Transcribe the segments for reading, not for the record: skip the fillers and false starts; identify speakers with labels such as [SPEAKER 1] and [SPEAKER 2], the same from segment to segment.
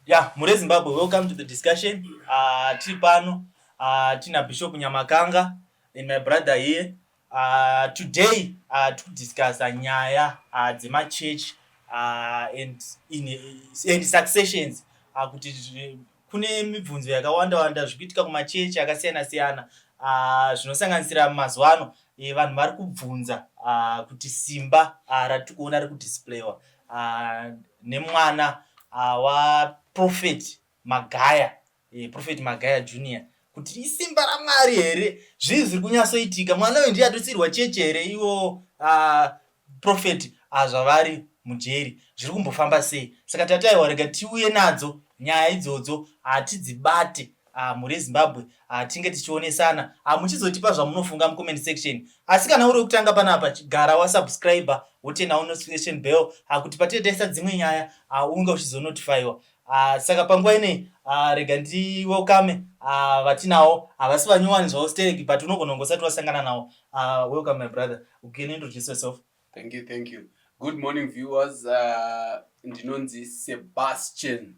[SPEAKER 1] Yeah, mure Zimbabwe, welcome to the discussion. Tiri pano tina Bishop Nyamakanga and my brother here. Today tiri kudiscussa nyaya dzemachurch and successions, kuti kune mibvunzo yakawanda wanda zviri kuitika kumachechi akasiyana siyana, zvinosanganisira mazuva ano vanhu vari kubvunza kuti simba ratiri kuona riri kudisplayiwa nemwana waProphet Magaya, Prophet Magaya Junior, kuti isimba raMwari here? Zvii zviri kunyatsoitika? Mwana uyu ndiye atosiyirwa chechi here iwo prophet zvavari mujeri? Zviri kumbofamba sei? Saka tataiwa, rega tiuye nadzo nyaya idzodzo, hatidzibate mhuri yeZimbabwe, tinge tichionesana, muchizotipa zvamunofunga mucomment section. Asi kana uri wekutanga panapa, gara wasubscribe, woturnawo notification bell, kuti patinge taisa dzimwe nyaya unge uchizonotifyiwa. Saka panguva inei rega ndiwelcome vatinawo. Havasi vanyowani zvavo stereki, but unogona kunge usati wasangana navo. Welcome, my brother. You can introduce yourself.
[SPEAKER 2] Thank you, thank you. Good morning, viewers. Ndinonzi Sebastian,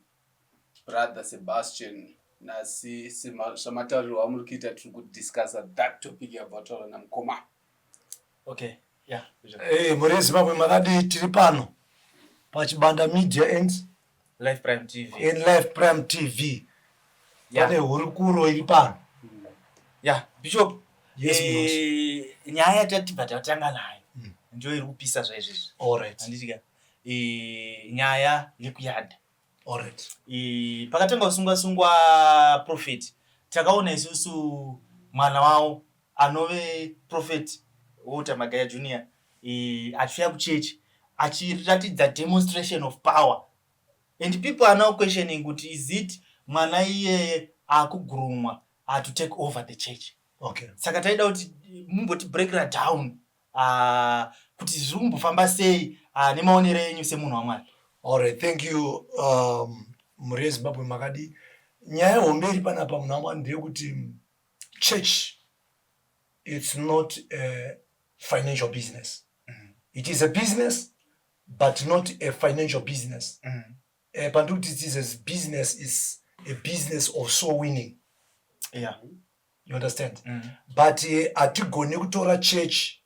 [SPEAKER 2] Brother Sebastian. Nasi sematariro amuri kuita, tiri kudiscussa that topic yabva namukoma.
[SPEAKER 1] Okay, yeah.
[SPEAKER 3] Hey, mhuri yeZimbabwe, makadii? Tiri pano paChibanda Media and
[SPEAKER 1] Life Prime TV.
[SPEAKER 3] And Life Prime TV. Pane hurukuro iri pano.
[SPEAKER 1] Yeah, Bishop.
[SPEAKER 3] Yes.
[SPEAKER 1] Nyaya yatatibva tatanga nayo ndio iri kupisa zvaizvezvi.
[SPEAKER 3] Alright.
[SPEAKER 1] Handitika nyaya yekuyadha.
[SPEAKER 3] Alright.
[SPEAKER 1] Pakatanga kusungwa sungwa prophet, takaona isusu mwana wavo anove Prophet Walter Magaya Junior achiuya kuchechi achiratidza demonstration of power, and people are now questioning kuti is it mwana iyeye akugroomwa to take over the church? Saka taida kuti mumboti breakera down kuti zviri kumbofamba sei nemaonero enyu semunhu waMwari.
[SPEAKER 3] Alright, thank you. Mhuri yeZimbabwe, makadi? Nyaya hombe iri panapa, munhu waMwari, ndeyekuti church, it's not a financial business. It is a business, but not a financial business. Pandiri kuti it is a business, is a business of soul winning. You understand? But hatigoni kutora church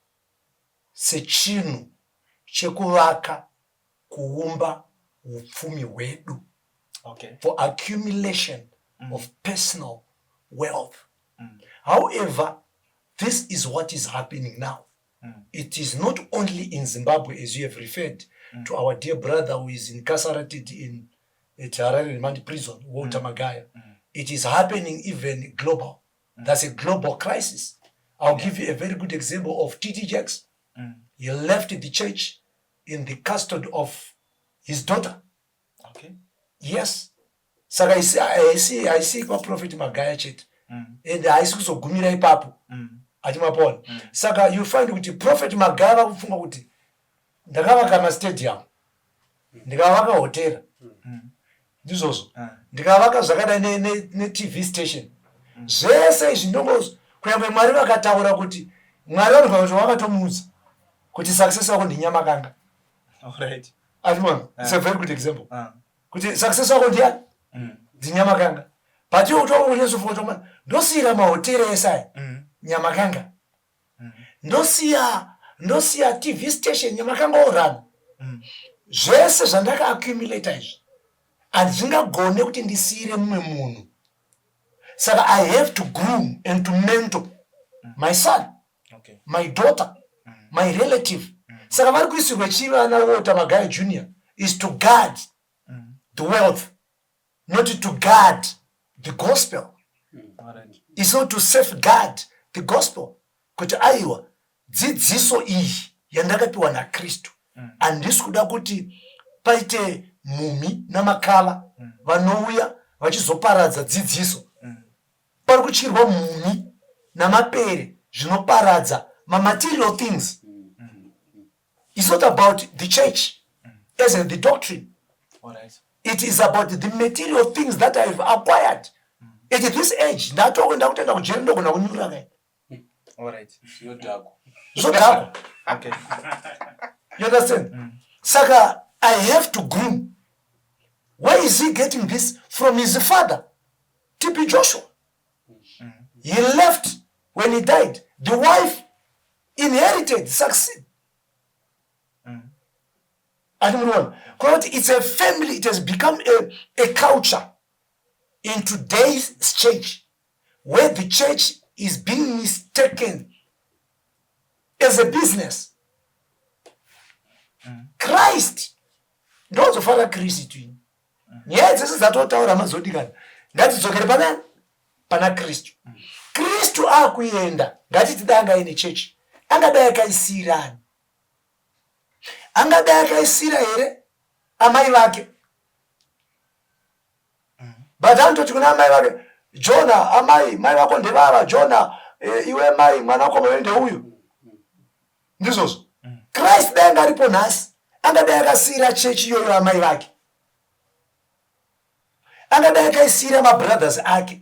[SPEAKER 3] sechinhu chekuvaka, kuumba upfumi hwedu for accumulation of personal wealth. However, this is what is happening now. It is not only in Zimbabwe, as you have referred to our dear brother who is incarcerated in at Harare Remand Prison, Walter Magaya. It is happening even global. That's a global crisis. I'll give you a very good example of TD Jakes. He left the church in the custody of his daughter. Yes. Saka haisi kwaProphet Magaya chete. And haisi kuzogumira ipapo. Achimapona. Saka you find kuti Prophet Magaya vakufunga kuti ndakavaka mastadium, ndikavaka hotera, ndizvozvo, ndikavaka zvakadai neTV station, zvese izvi ndongo kunyange Mwari vakataura kuti Mwari vanobva kuti vakatomuudza kuti success yako ndiNyamakanga. Achimona, it's a very good example kuti success yako ndiyani? NdiNyamakanga. But iwe kuti wakunyasofunga kuti mwana, ndosiyira mahotera ese aya Nyamakanga, ndosiya TV station, Nyamakanga orana zvese zvandakaaccumulata izvi, handingagone kuti ndisiyire mumwe munhu. Saka I have to groom and to mentor my son, my daughter, my relative. Saka vari kuisirwa chivana Walter Magaya Junior is to guard the wealth, not to guard the gospel. Is not to safeguard the gospel, kuti aiwa, dzidziso iyi yandakapiwa naKristu, handisi kuda kuti paite mhumhi namakava vanouya vachizoparadza dzidziso. Pari kutyirwa mhumhi namapere zvinoparadza mamaterial things. It's not about the church as in the doctrine. It is about the material things that I've acquired at this age. Ndatokuenda kutoenda kujeri, ndogona kunyura kai.
[SPEAKER 2] Zvinodhakwa.
[SPEAKER 3] Zvodhakwa. You understand? Saka I have to groom. Where is he getting this from? His father, TB Joshua. He left when he died. The wife inherited, succeed. Ati muriona kureva kuti it's a family. It has become a culture in today's church, where the church is being mistaken as a business. Christ ndozofara Kristu ini. Nyaya dzese dzatotaura, mazodikana, ngatidzokere pana Kristu. Kristu akuenda, ngatiti dai anga aine chechi, angadai akaisirani? Angadai akaisira here amai vake? But anototi kuna amai vake, "Jona, amai, mai vako ndevava. Jona, iwe mai, mwanakomana wewe ndeuyu." Ndizvozvo. Christ dai anga aripo nhasi, angadai akasiyira chechi iyoyo amai vake? Angadai akaisiyira mabrothers ake?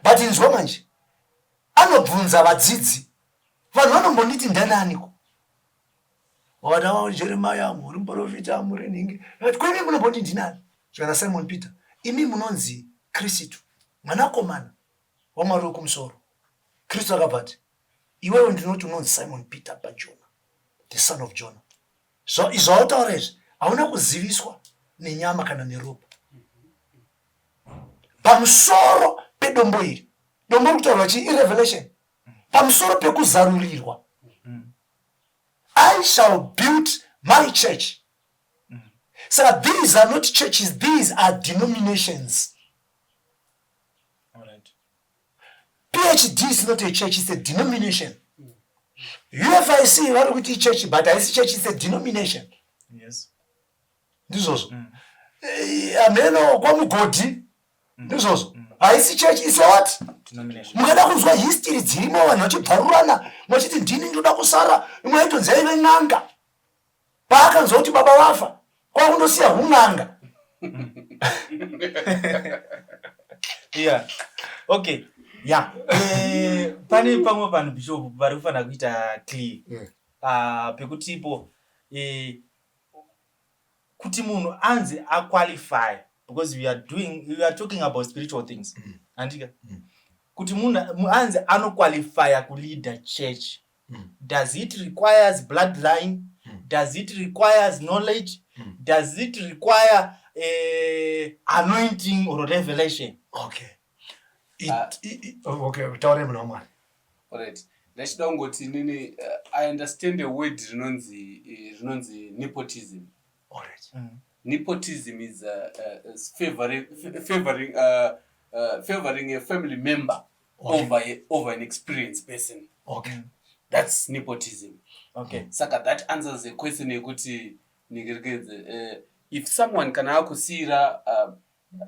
[SPEAKER 3] But inzwa manje, anobvunza vadzidzi, "Vanhu vanombonditi ndananiko?" Vakati, "Jeremaya, muri muprofita, muri nhingi." Vati, "Kwemi munomboti ndinani?" Zvikana Simon Peter, "Imi munonzi Kristu, mwanakomana waMwari wekumusoro." Kristu akabva ati, "Iwewe ndinoti unonzi Simon Peter Bajona, the son of Jonah. Zvautaura izvi hauna kuziviswa nenyama kana neropa. Pamusoro pedombo iri," dombo ri kutaurwa chii? Irevelation. "Pamusoro pekuzarurirwa, I shall build my church." Saka these are not churches, these are denominations. PhD is not a church, it's a denomination. UFIC vari kuti ichurch, but haisi church, it's a denomination. Ndizvozvo. Hameno kwamugodhi, ndizvozvo, haisi church, is a what?
[SPEAKER 1] Denomination.
[SPEAKER 3] Mukada kunzwa history dzirimo, vanhu vachibvarurana, vachiti, "Ndini ndoda kusara." Imwe aitonzi yaive n'anga, paakanzwa kuti baba vafa, kwakundosiya hun'anga.
[SPEAKER 1] Yeah, okay, yeah. Pane pamwe vanhu, Bishop, vari kufanira kuita clear pekutipo kuti munhu anzi aqualify, because we are talking about spiritual things, handika? Kuti munhu anzi anoqualifya kuleader church, does it requires bloodline? Does it requires knowledge? Does it require anointing or revelation?
[SPEAKER 3] Okay. Okay, taure, munhu waMwari.
[SPEAKER 2] Alright, ndachida kungoti inini I understand a word rinonzi nepotism. Nepotism is favoring a family member over an experienced person. That's nepotism. Saka that answers a question yekuti nikerekedze, if someone kana akusiyira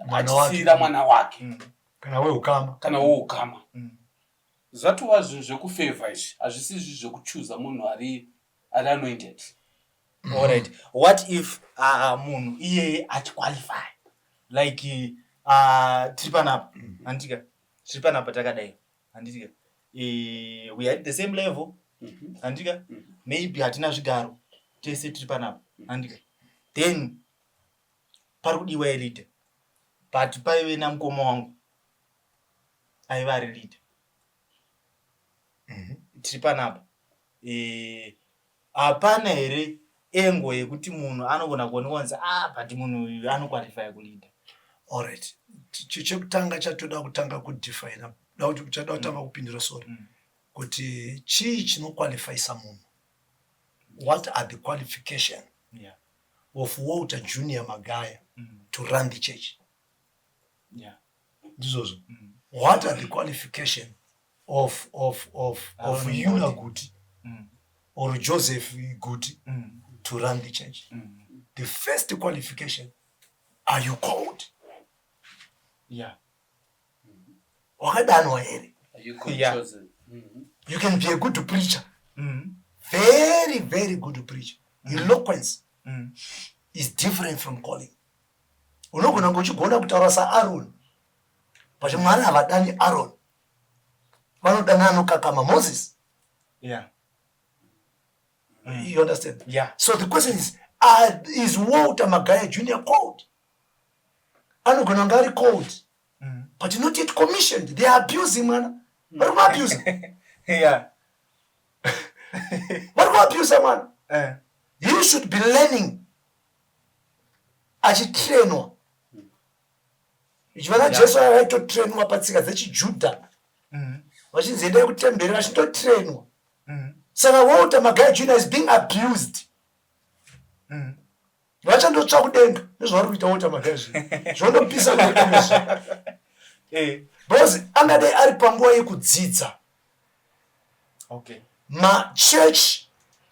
[SPEAKER 3] Mwana wake.
[SPEAKER 2] achisiyira mwana wake
[SPEAKER 3] kana weukama.
[SPEAKER 2] Kana woukama, zvatova zvinhu zvekufavor izvi, hazvisi izvi zvekuchuza munhu ari anointed.
[SPEAKER 1] Alright, what if munhu iyeye achiqualify? Like tiri panapa, handitika? Tiri panapa takadai, handitika? We are at the same level, handitika? Maybe hatina zvigaro, tese tiri panapa, handika? Then pari kudiwa leader, but paive namukoma wangu aiva ari leader. Tiri panapa. Hapana here engo yekuti munhu anogona kuonekwa kunzi, "Ah, but munhu uyu anoqualifya kuleader"?
[SPEAKER 3] Alright, chekutanga chatoda kutanga kudefina, da kuti chada kutanga kupindura, sorry, kuti chii chinoqualifyisa munhu? What are the qualification of Walter Junior Magaya to run the church? Ndizvozvo. What are the qualification of
[SPEAKER 1] Aaron
[SPEAKER 3] Yuna
[SPEAKER 1] Guti.
[SPEAKER 3] Guti or Joseph Guti to run the church? The first qualification, are you called? Wakadanwa here?
[SPEAKER 2] Are you God chosen?
[SPEAKER 3] You can be a good preacher, very, very good preacher. Eloquence is different from calling. Unogona kunge uchigona kutaura saAron, but Mwari havadani Aron, vanodana anokakama, Moses. You understand?
[SPEAKER 1] Yeah.
[SPEAKER 3] So the question is, Is Walter Magaya Junior called? Anogona kunge ari called, but not yet commissioned. They are abusing mwana, vari kuabuse. Vari kuabuse mwana. He should be learning, achitrainwa. Vana Jesu vaitotrainwa patsika dzechiJudha, vachinzi endai kutemberi, vachitotrainwa. Saka Walter Magaya Junior is being abused. Vachandotsva kudenga nezvavari kuita Walter Magaya zvino, zvondopisa kudenga izvi, because angadai ari panguva yekudzidza. Machurch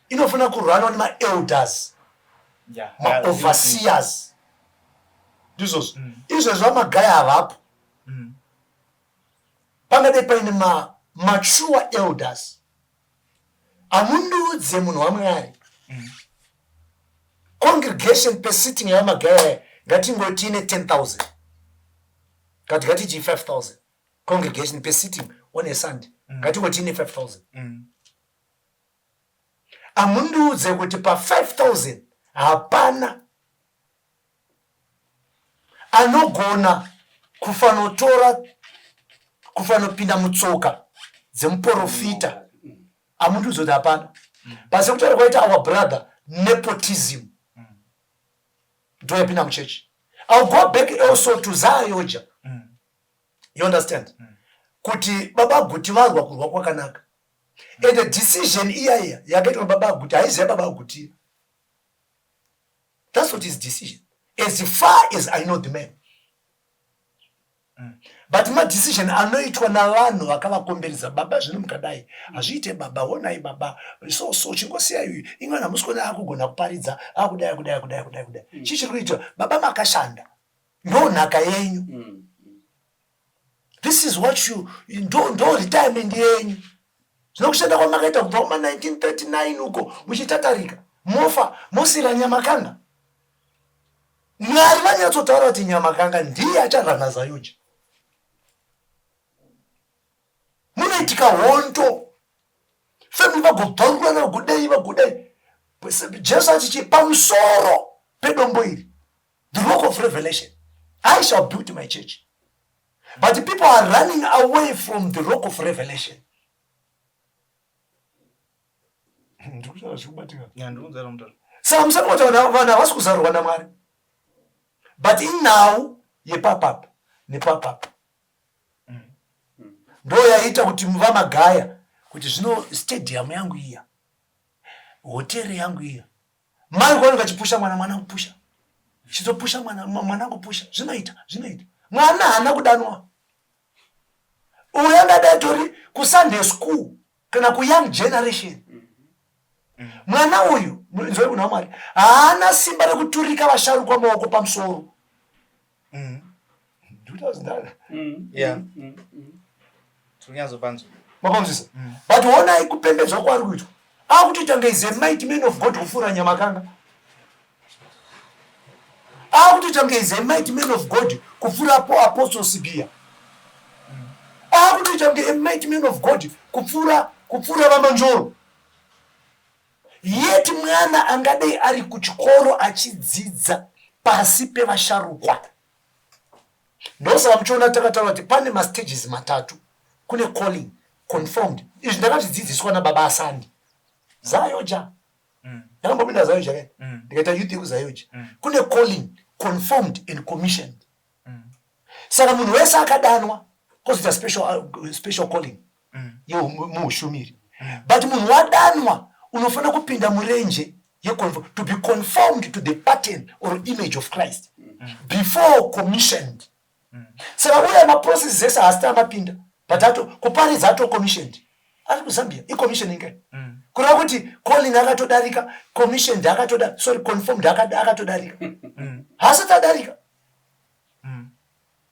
[SPEAKER 3] inofanira kurunwa nemaelders, maoverseers, ndizvozvo. Izvezvo vaMagaya havapo. Pangadai paine mature elders. Hamundiudze, munhu waMwari, congregation per sitting yavaMagaya, ngatingoti ine 10,000, kati ngatiti 5000 congregation per sitting on a Sunday, ngatingoti ine 5000. Hamundiudze kuti pa5000 hapana anogona kufanotora, kufanopinda mutsoka dzemuprofita. Hamundiudze kuti hapana. Pasi kutaura kwaita our brother, nepotism ndo yapinda muchechi. I'll go back also to ZAOGA. You understand kuti Baba Guti varwa kurwa kwakanaka, and the decision iya iya yakaitwa nababa Guti haizi yababa Guti. That's not his decision, as far as I know the man, but madecision anoitwa navanhu vakavakomberedza. Baba, zvino mukadai hazviite baba, onai baba, so so chingosiyai uyu, ingana hamusi akugona kuparidza, akudai, akudai, akudai, akudai, kudai. Chii chiri kuitwa? Baba, makashanda, ndo nhaka yenyu. This is what you ndo retirement yenyu. Zvino kushanda kwamakaita kubva kuma 1939 uko muchitatarika, mofa mosira Nyamakanga. Mwari vanyatsotaura kuti Nyamakanga ndiye acharana ZAOGA. Munoitika hondo, family vagobvarurana, vagodai, vagodai. Jesu achichi pamusoro pedombo iri, the rock of revelation, I shall build my church. But people are running away from the rock of revelation. Ndikutaura zvikubatika.
[SPEAKER 1] Yeah, ndikunzwa mutauro.
[SPEAKER 3] Saka musati kuti vanhu havasi kuzarurwa naMwari, but inhau yepapapa nepapapa ndo yaita kuti vaMagaya kuti zvino stadium yangu iya, hoteri yangu iya, mai kwavanenge vachipusha mwana, mwana kupusha, chizopusha mwana, mwana kupusha, zvinoita, zvinoita. Mwana haana kudanwa uyu, angadai tori kuSunday school kana kuyoung generation. Mwana uyu, nzoi, munhu waMwari, haana simba rekuturika vasharukwa maoko pamusoro.
[SPEAKER 1] Tirinyatsopanzwa.
[SPEAKER 3] Mapanzwisa? But honai kupembedzwa kwaari kuitwa, akutoita kunge is a mighty man of God kupfuura Nyamakanga, akutoita kunge is a mighty man of God kupfuura Apostle Sibia, akutoita kunge a mighty man of God kupfuura vaManjoro. Yet mwana angadai ari kuchikoro achidzidza pasi pevasharukwa. Ndosaka muchiona takataura kuti pane mastages matatu: kune calling, confirmed. Izvi ndakazvidzidziswa nababa Asandi, ZAOGA. Ndakambopinda ZAOGA kai, ndikaita youth yekuZAOGA. Kune calling, confirmed and commissioned. Saka munhu wese akadanwa, kozoita special calling yemuushumiri. But munhu wadanwa unofanira kupinda murenje to be conformed to the pattern or image of Christ before commissioned. Saka uye maprocesses ese haasati amapinda, but ato kuparidza, ato commissioned, ari kuZambia, icommissioning kai. Kureva kuti calling akatodarika, commissioned akatoda, sorry, conformed akatodarika, haasati adarika.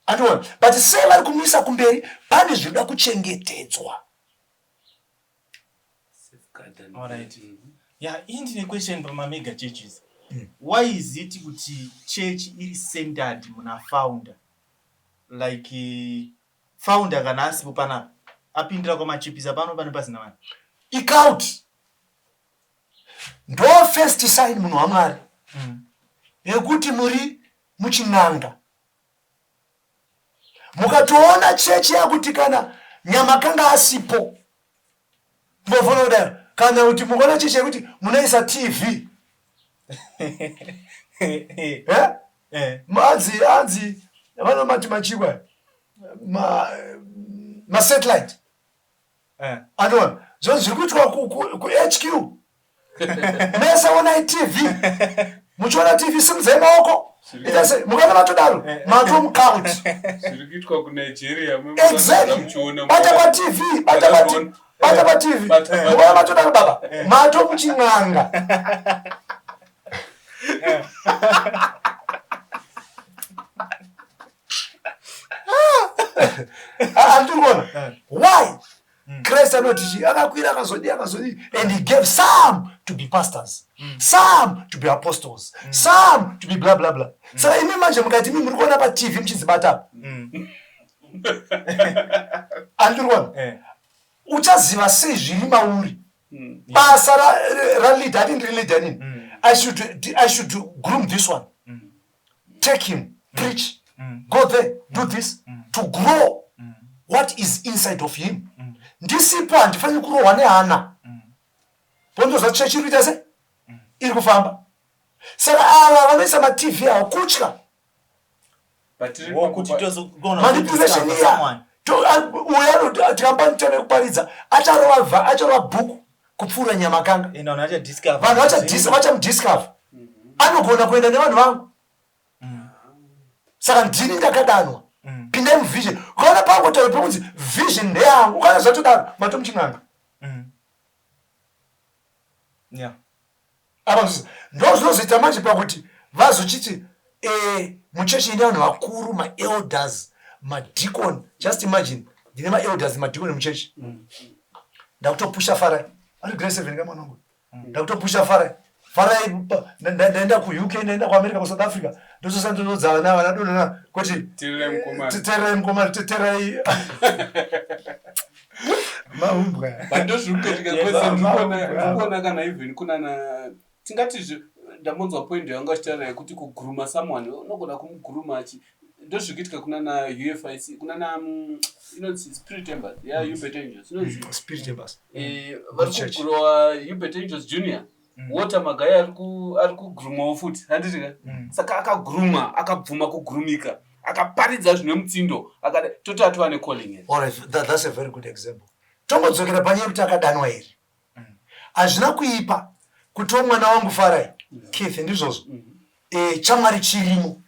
[SPEAKER 3] Andiona, but sei vari kumisa kumberi? Pane zvinoda kuchengetedzwa.
[SPEAKER 1] Alright. Yeah, iyi ndine question pamamega churches. Why is it kuti church iri centered muna founder? Like founder kana asipo panapa, apindira kwamachipisa pano, pane pasina vanhu.
[SPEAKER 3] Icult ndo first sign, munhu waMwari. Yekuti muri muchin'anga. Mukatoona chechi yakuti kana Nyamakanga asipo mofona kudaro, kana kuti mukaona chechi yekuti munoisa TV eh? Eh. Anzi anzi vanomati machikwa ma ma satellite eh. Anoona zvo zviri kuitwa kuHQ mese onai TV, muchiona TV simudzai maoko, ita sei, mukaona matodaro eh. mato mucult.
[SPEAKER 2] Zviri kuitwa kuNigeria.
[SPEAKER 3] Exactly, bata paTV, bata paTV, bata paTV, mukaona matodaro baba, mato muchin'anga. Andiri kuona why Christ anoti chi akakwira, akazodii, akazodii, and he gave some to be pastors, some to be apostles, some to be blah blah blah. Saka imi manje mukati imi muri kuona paTV muchidzibata apa, andiri kuona uchaziva sei zviri mauri? Basa raleader, ati ndiri leader nini, I should groom this one, take him, preach, go there, do this, to grow what is inside of him. Ndisipo handifaniri kurohwa nehana, bondoza chechi iri kuita se iri kufamba. Saka ava vanoisa maTV ava kutya
[SPEAKER 1] Wokuti tozogona
[SPEAKER 3] manipulation
[SPEAKER 1] kudiscover
[SPEAKER 3] iya.
[SPEAKER 1] someone.
[SPEAKER 3] Uyo tikamba mutemo yekuparidza acharova bhuku kupfuura Nyamakanga.
[SPEAKER 1] And vanhu vachadiscover.
[SPEAKER 3] Vanhu vachamudiscover, anogona kuenda nevanhu vangu. Saka ndini ndakadanwa, pindai muvision. Ukaona pangotaura pekunzi vision ndeyangu, ukaona zvatodaro matomuchin'anga. Apa ndo zvinozoita manje pakuti vazochiti muchechi ine vanhu vakuru, maelders, madicon. Just imagine, ndine maelders, madicon muchechi, ndakutopusha Farai ari grade 7 kamwana wangu, ndakutopusha Farai, Farai, ndaenda kuUK, ndaenda kuAmerica, kuSouth Africa, ndososandonodza vana vana donona kuti
[SPEAKER 2] Tererai mukomana.
[SPEAKER 3] Tererai mukomana, tererai mahumbwa.
[SPEAKER 2] But ndozviri kuitika kwese. Ndikuona kana even kunana tingati ndambonzwa point yanga achitaura yekuti kugrooma someone, unogona kumuguruma achi ndozviri kuitika kunana UFIC, kunana inonzi Spirit Embassy ya Hubert Angels, inonzi
[SPEAKER 3] Spirit Embassy.
[SPEAKER 2] Vari
[SPEAKER 3] Church.
[SPEAKER 2] kugrowa Hubert Angels Junior. Walter Magaya ari kugroomawo futi, handiti ka? Saka akagrooma, akabvuma kugroomika, akaparidza zvine mutsindo, akada toti atova necalling here?
[SPEAKER 3] Alright, that's a very good example. Tombodzokera panyaya yekuti akadanwa here. Hazvina kuipa kutiwo mwana wangu Farai, Keith, ndizvozvo. Chamwari chirimo.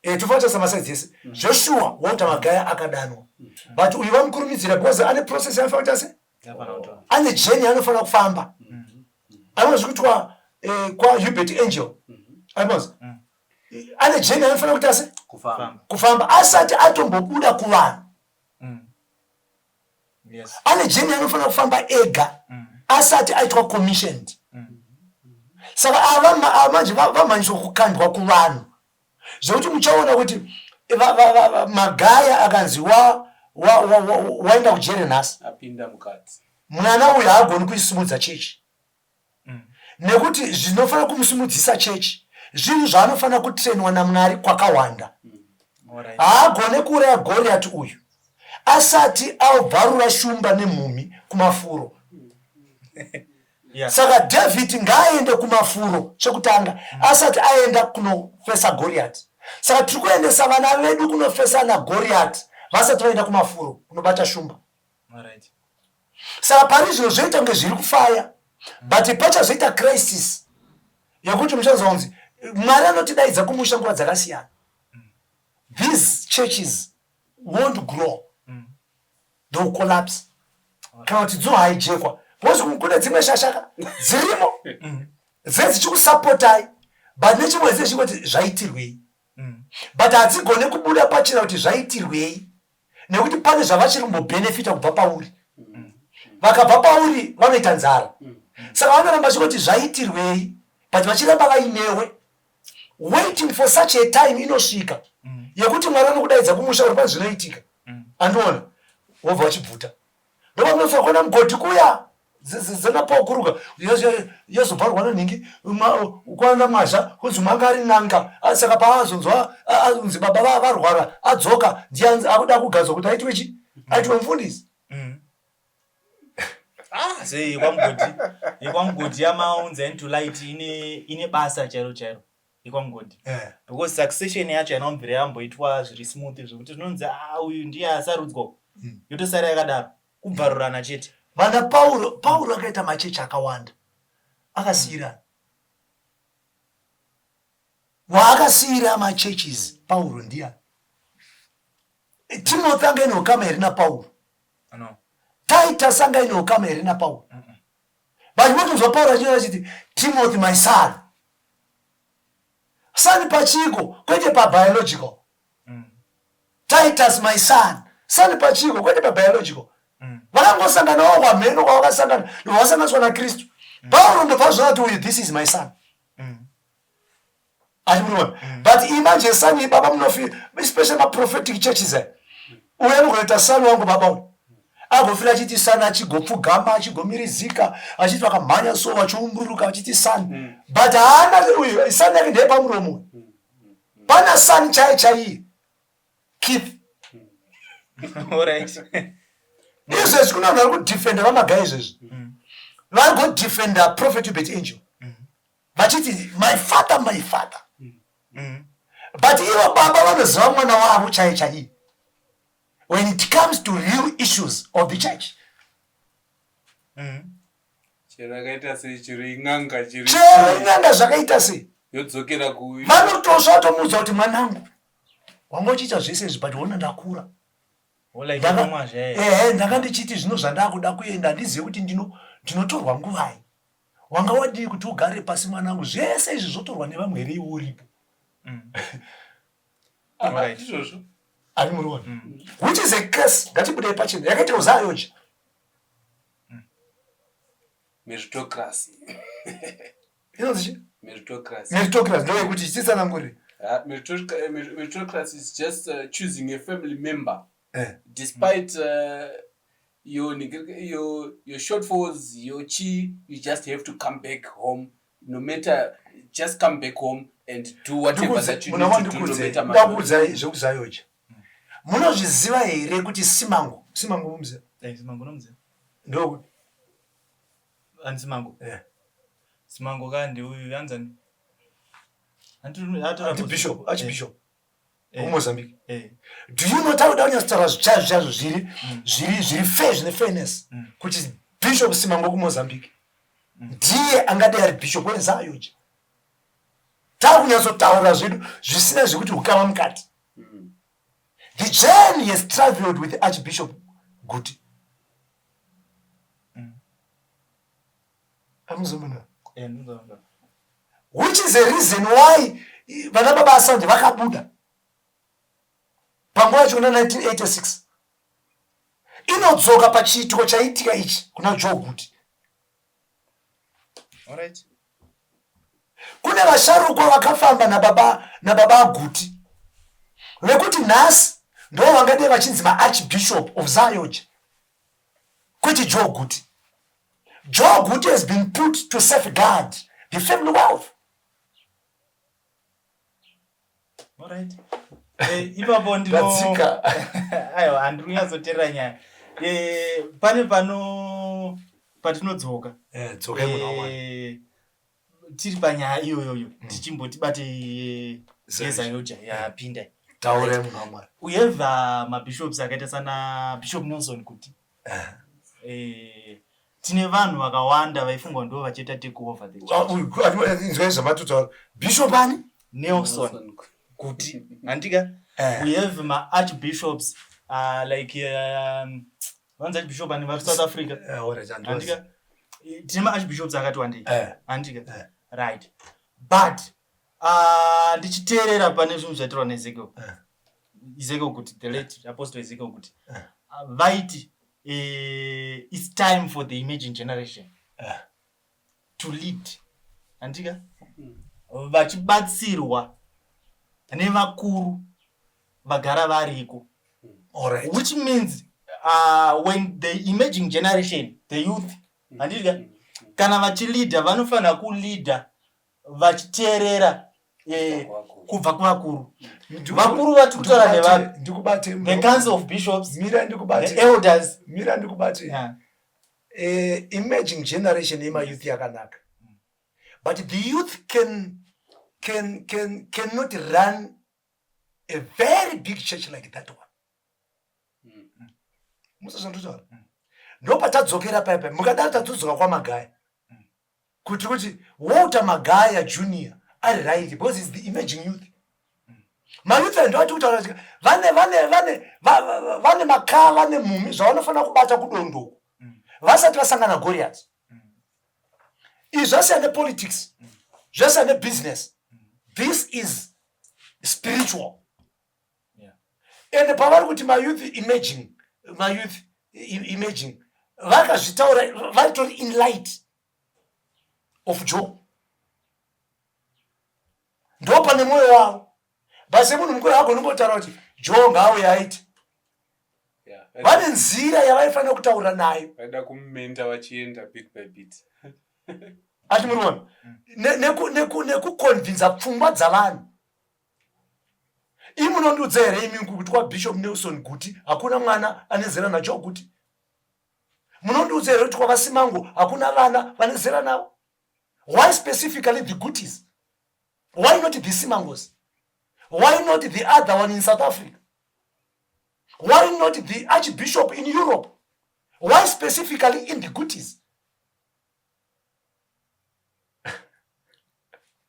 [SPEAKER 3] Tofanira kutarisa masides ese. Joshua Walter Magaya akadanwa. But uyu vamukurumidzira because ane process yaanofanira kuita se?
[SPEAKER 1] Yafanira kutora.
[SPEAKER 3] Ane journey yaanofanira kufamba. Anozi kuitwa kwaHubert Angel. Anozi. Ane journey yaanofanira kuita se?
[SPEAKER 2] Kufamba.
[SPEAKER 3] Kufamba asati atombobuda kuvanhu. Ane journey anofanira kufamba ega asati aitwa commissioned. Saka ava manje vamhanyiswa kukandwa kuvanhu zvekuti muchaona kuti Magaya akanzi waenda kujere nhasi,
[SPEAKER 2] Apinda mukati.
[SPEAKER 3] Mwana uyu haagoni kuisimudza chechi nekuti zvinofanira kumusimudzisa chechi zvinhu zvaanofanira kutrainwa naMwari kwakawanda. Haagone kuuraya Goriati uyu asati abvarura shumba nemhumhi kumafuro. Saka David ngaaende kumafuro chekutanga asati aenda kunofesa Goriati. Saka tiri kuendesa vana vedu kunofesa naGoriati vasati vaenda kumafuro kunobata shumba. Saka pari zvino zvoita kunge zviri kufaya, but pachazoita crisis yekuti muchazonzi Mwari anotidaidza kumusha nguva dzakasiyana. These churches won't grow, they will collapse kana kuti dzohijackwa, because kune dzimwe shashaka dzirimo dzinenge dzichikusapotai, but nechimwe dzinenge dzichingoti zvaitirwei, but hadzigone kubuda pachena kuti zvaitirwei nekuti pane zvavachiri kumbobhenefita kubva pauri. Vakabva pauri vanoita nzara, saka vanoramba vachingoti zvaitirwei, but vachiramba vainewe, waiting for such a time inosvika yekuti Mwari vanokudaidza kumusha uri pane zvinoitika. Andiona wobva wachibvuta ndopamunofanira kuona mugodhi kuya. Dzana Paul Kuruga yazobvarwa nanhingi kwana Mwazha kunzi manga ari n'anga. Saka paazonzwa anzi baba varwara adzoka ndiye akuda kugadzwa kuti aitwe chi aitwe mufundisi.
[SPEAKER 1] Ah, sei yekwamugodhi yekwamugodhi yamaunza into light ine ine basa chairo chairo yekwamugodhi
[SPEAKER 3] Eh.
[SPEAKER 1] Because succession yacho haina kubvira yamboitwa zviri smooth zvekuti zvinonzi, ah, uyu ndiye asarudzwa, yotosara yakadaro, kubvarurana chete.
[SPEAKER 3] Vana Pauro, Pauro akaita machechi akawanda akasiyirana. Waakasiyira machurches Pauro ndiani? Timothy anga ine ukama here naPauro?
[SPEAKER 1] No.
[SPEAKER 3] Titus anga ine ukama here naPauro? But votonzwa Pauro achinyora achiti, "Timothy, my son." Son pachiko, kwete pabiological. "Titus, my son." Son pachiko, kwete pabiological. Vakangosanganawo kwamheno kwavakasangana, ndobva vasanganiswa naKristu. Pauro ndobva zvaona kuti uyu, this is my son. Achimuriona, but imanje son baba munofi, especially maprophetic churches aya, uyu anogona son wangu baba uyu, agofira achiti son, achigopfugama, achigomirizika, achiti vakamhanya so, vachiumburuka vachiti son, but haana uyu son yake ndeyepamuromo uyu. Pana son chai chaiye, Keith.
[SPEAKER 1] Alright.
[SPEAKER 3] Izvezvi kuna vanhu vari kudefenda vaMagai izvezvi, vari kudefenda Prophet Uebert Angel vachiti, "My father, my father," but ivo baba vanoziva mwana wavo chaiye chaiye when it comes to real issues of the church.
[SPEAKER 2] Chero akaita sei, chero in'anga, chero
[SPEAKER 3] Chero in'anga zvakaita sei,
[SPEAKER 2] yodzokera ku
[SPEAKER 3] vanotosva vatomuudza kuti, "Mwanangu, wanga uchiita zvese izvi, but ona ndakura."
[SPEAKER 1] Like Mwazha.
[SPEAKER 3] Ehe, ndanga ndichiti zvino zvandakuda kuenda, handizive kuti ndinotorwa nguvai. Wanga wadii kuti ugare pasi, mwanangu? Zvese izvi zvotorwa nevamwe here iwe uripo?
[SPEAKER 2] Izvozvo.
[SPEAKER 3] Ari muriona, which is a case, ngatibudei pachena, yakaita uZAOGA.
[SPEAKER 2] Meritocracy.
[SPEAKER 3] Inonzi chi?
[SPEAKER 2] Meritocracy.
[SPEAKER 3] Meritocracy ndoyekuti chitsanangurire.
[SPEAKER 2] Meritocracy is just choosing a family member despite your shortfalls, your chi, you just have to come back home, no matter, just come back home and do whatever that you need to do, no matter.
[SPEAKER 3] Ndakuudzai zvekuZAOGA. Munozviziva here kuti Simango, Simango mumuziva?
[SPEAKER 1] Eh, Simango nomuziva.
[SPEAKER 3] Ndokuti
[SPEAKER 1] Ani Simango?
[SPEAKER 3] Eh.
[SPEAKER 1] Simango ka ndiuyu anzani?
[SPEAKER 3] Anti bishop, archbishop wemozambique. Do you know, takuda kunyatsotaura chaizvo chaizvo zviri fair, zvine fairness, kuti Bishop Simango kuMozambique ndiye angadai ari bishop weZAOGA, takunyatsotaura zvedu zvisina zvekuti ukama mukati. The journey has traveled with Archbishop Guti. Amuzomuna.
[SPEAKER 1] Eh, ndinzwa.
[SPEAKER 3] Which is a reason why vana baba Asante vakabuda panguva yacho kuna 1986. Inodzoka pachiitiko chaiitika ichi kuna Joe Guti. Kune vasharukwa vakafamba nababa aGuti vekuti nhasi ndo vangadai vachinzi maarchbishop of ZAOGA, kwete Joe Guti. Joe Guti has been put to safeguard the family wealth.
[SPEAKER 1] Alright. Ipapo ndino
[SPEAKER 3] Ndadzika.
[SPEAKER 1] Aiwa, handiri kunyatsoteerera nyaya. Pane pano patinodzoka.
[SPEAKER 3] Eh, dzokai munhu waMwari.
[SPEAKER 1] Tiri panyaya iyoyoyo, tichimboti bate yeZAOGA yapinda.
[SPEAKER 3] Taurai, munhu waMwari.
[SPEAKER 1] We have mabishops akaita sana Bishop Nelson Kuti. Tine vanhu vakawanda vaifungwa ndo vachiita take over the church.
[SPEAKER 3] Inzwai zvamatotaura, bishop ani?
[SPEAKER 1] Nelson Kuti, handika? We have maarchbishops like vanzi archbishop ani vari South Africa?
[SPEAKER 3] Eh, alright, handiwazi.
[SPEAKER 1] Handika? Tine maarchbishops akati wandei. Handika?
[SPEAKER 3] Eh.
[SPEAKER 1] Right, but ndichiteerera pane zvinhu zvaitirwa naEzekiel, Ezekiel Kuti, the late Apostle Ezekiel Kuti, vaiti it's time for the emerging generation to lead, handika, vachibatsirwa nevakuru vagara variko, which means when the emerging generation, the youth, Handiti kana vachileader, vanofanira kuleader vachiteerera kubva kuvakuru. Vakuru vati kutaura nevanhu.
[SPEAKER 3] Ndikubate.
[SPEAKER 1] The Council of Bishops.
[SPEAKER 3] Mira ndikubate.
[SPEAKER 1] The elders.
[SPEAKER 3] Mira ndikubate. Emerging generation yemayouth yakanaka, but the youth cannot run a very big church like that one. Musazvandotaura, ndopatadzokera paya. Mukadaro tadzodzoka kwaMagaya, kuti Walter Magaya Junior ari right, because is the emerging youth. Mayouth aya ndoati kutaura kuti vane makaa, vane mhumi zvavanofanira kubata kudondoko vasati vasangana Goliath. Izvi zvasiyana nepolitics, zvasiyana nebusiness. This is spiritual. Ende pavari kuti mayouth emerging, mayouth emerging, vakazvitaura varitori in light of Joe, ndo pane mwoyo wavo. But semunhu mukuru agoni kungotaura kuti Joe ngaauye aite. Vane nzira yavaifanira kutaura nayo.
[SPEAKER 2] Vaida kumumentor vachienda bit by bit.
[SPEAKER 3] Ati muriona nekuconvinza pfungwa dzavanhu. Imi munondiudza here imi kuti kwaBishop Nelson Guti hakuna mwana ane zera naJoe Guti? Munondiudza here kuti kwavaSimango hakuna vana vane zera navo? Why specifically the Gutis? Why not the Simangos? Why not the other one in South Africa? Why not the archbishop in Europe? Why specifically in the Gutis?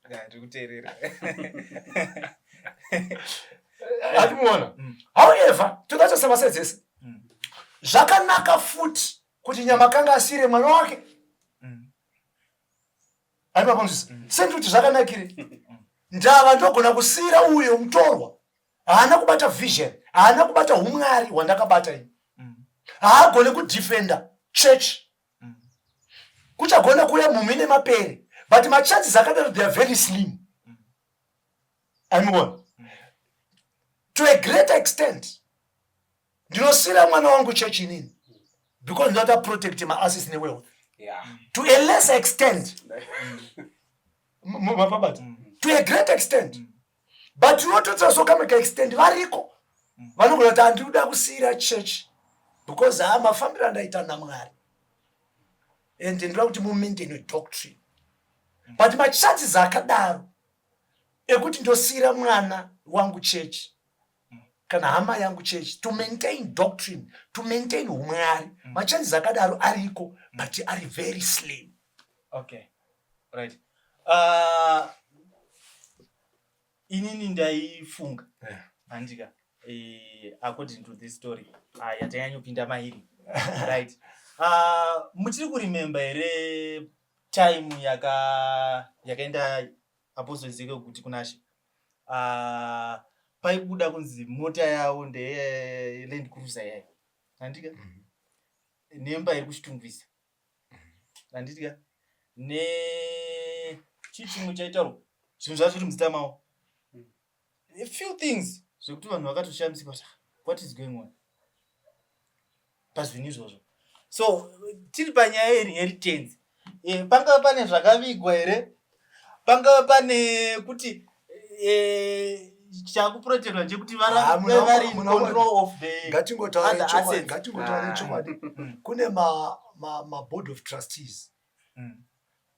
[SPEAKER 1] Ndiri kuteerera.
[SPEAKER 3] Atimuona. However, toda chose dzese. Zvakanaka futi kuti Nyamakanga asiyire mwana wake. Aipapanzvisa sendi kuti zvakanakire ndava ndogona kusiyira uyo mutorwa haana kubata vision, haana kubata umwari hwandakabata ini, haagone kudefenda church. Kuchagona kuuya mhumhi nemapere, but machances akadaro, they are very slim. Aimuona, to a great extent ndinosiyira mwana wangu church inini because ndinoda protect maassets newealth. To a lesser extent, mapabata, to a great extent, but unototora so kamwe kaextent variko vanogona kuti handikuda kusiyira church because haa, mafambiro andaita naMwari and ndinoda kuti mumaintain doctrine. But machances akadaro ekuti ndosiyira mwana wangu church kana hama yangu church to maintain doctrine, to maintain umwari, machances akadaro ariko, but ari very slim.
[SPEAKER 1] Okay, right. Inini ndaifunga, handika, according to this story yatanyanyopinda mairi, right, muchiri kuremember here time yakaenda Apostle Ezekiel Guti kunaShe? Paibuda kunzi mota yavo ndeye Land Cruiser yayo, handika, nemba iri kuChitungwiza, handitya, ne chii chimwe chaitaurwa, zvinhu zvacho zviri muzita mavo, a few things zvekuti vanhu vakatoshamisika kuti, "Ah, what is going on pazvinhu izvozvo?" So tiri panyaya yeinheritance, pangava pane zvakavigwa here? Pangava pane kuti chakuprotectwa chekuti
[SPEAKER 3] Ah,
[SPEAKER 1] vari in control of the
[SPEAKER 3] Ngatingotaure
[SPEAKER 1] other
[SPEAKER 3] chokwadi.
[SPEAKER 1] assets.
[SPEAKER 3] Ngatingotaure
[SPEAKER 2] Ah.
[SPEAKER 3] chokwadi. Kune maboard of trustees.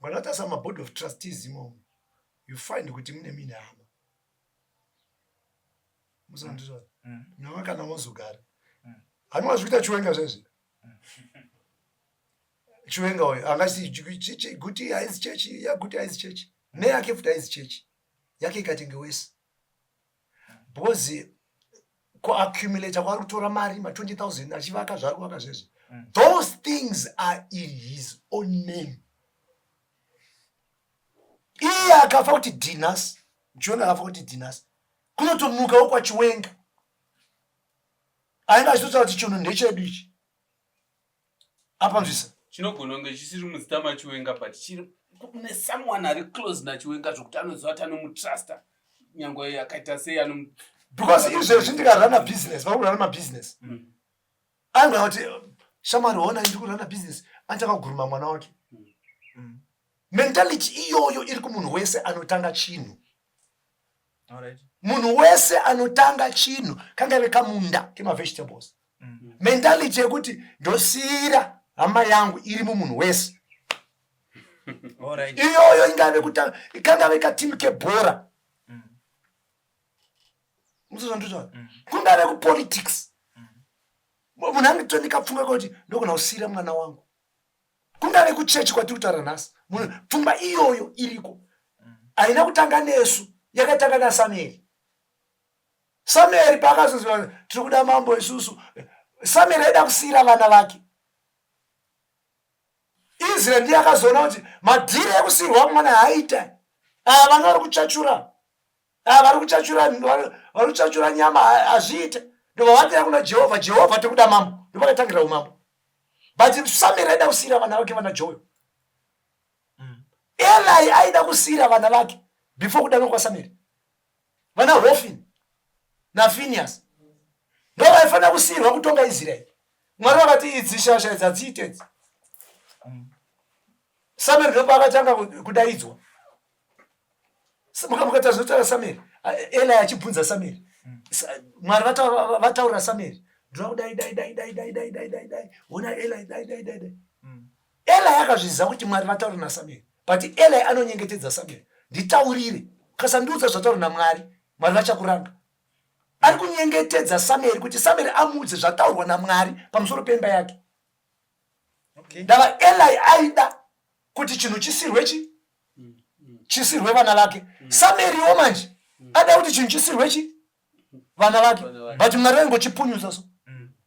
[SPEAKER 3] Nganatarisa maboard of trustees imomo, you find kuti mune mine hama musandizva nyama kana mozogara. Hanova zvikuita Chiwenga zvezvi. Chiwenga uyu angati Guti haizi chechi yaGuti, haizi chechi neyake futi, haizi chechi yake ikatenge wese, because kuaccumulata kwaari kutora mari ma20 000 achivaka zvaari kuvaka zvezvi, those things are in his own name. Iye akafa kuti dinas, Chiwenga akafa kuti dinas, kunotomukawo kwaChiwenga ainge achitotaura kuti chinhu ndechedu ichi. Apanzvisa.
[SPEAKER 2] Chinogona kunge chisiri muzita maChiwenga, but chiri kune someone ari close naChiwenga zvokuti anoziva kuti anomutrusta nyange akaita sei anomu
[SPEAKER 3] Because izvezvi ndikarana business, vari kurana mabusiness, anogona kuti Shamwari, hona, ndiri kurana business, anotanga mwana wake. Mentality iyoyo iri kumunhu wese anotanga chinhu. Munhu wese anotanga chinhu, kangave kamunda kemavegetables, mentality yekuti ndosiyira hama yangu iri mumunhu wese. Iyoyo ingave kutanga, kangave katimu kebhora, muzozvandizva, kungave kupolitics, munhu anotondika pfungwa kuti ndogona kusiyira mwana wangu. Kungave kuchechi kwatiri kutaura nhasi, pfungwa iyoyo iriko. Haina kutanga nesu, yakatanga naSamueri. Samueri paakazoziva tiri kuda mambo isusu, Samueri aida kusiyira vana vake. Israeri ndiye akazoona kuti madhiri ekusiyirwa mwana haaita. Ava vana vari kuchachura, ava vari kuchachura nyama, hazviite. Ndobva vatira kuna Jehovha, "Jehovha, tikuda mambo." Ndopakatangira umambo. But Samueri aida kusiyira vana vake, vana Joel. Eli aida kusiyira vana vake before kudanwa kwaSamueri. Vana Hofini naPhinias ndo vaifanira kusiyirwa kutonga Israeri. Mwari vakati, "Idzi shasha idzi hadziite idzi." Samueri ndopaakatanga kudaidzwa. Mukaita zvinotaura Samueri, Eli achibvunza Samueri, Mwari vataurira Samueri, "Ndoda kudai, dai, dai, dai, dai, dai, dai, dai, dai." Ona Eli, dai, dai, dai, dai. Eli akazviziva kuti Mwari vataura naSamueri, but Eli anonyengetedza Samueri, "Nditaurire, ukasandiudza zvataura naMwari, Mwari vachakuranga." Ari kunyengetedza Samueri kuti Samueri amuudze zvataurwa naMwari pamusoro pemba yake. Ndava Eli aida kuti chinhu chisirwe, chi chisirwe vana vake. Samueriwo manje ada kuti chinhu chisirwe chi vana vake, but Mwari vaingochipunyutsa. So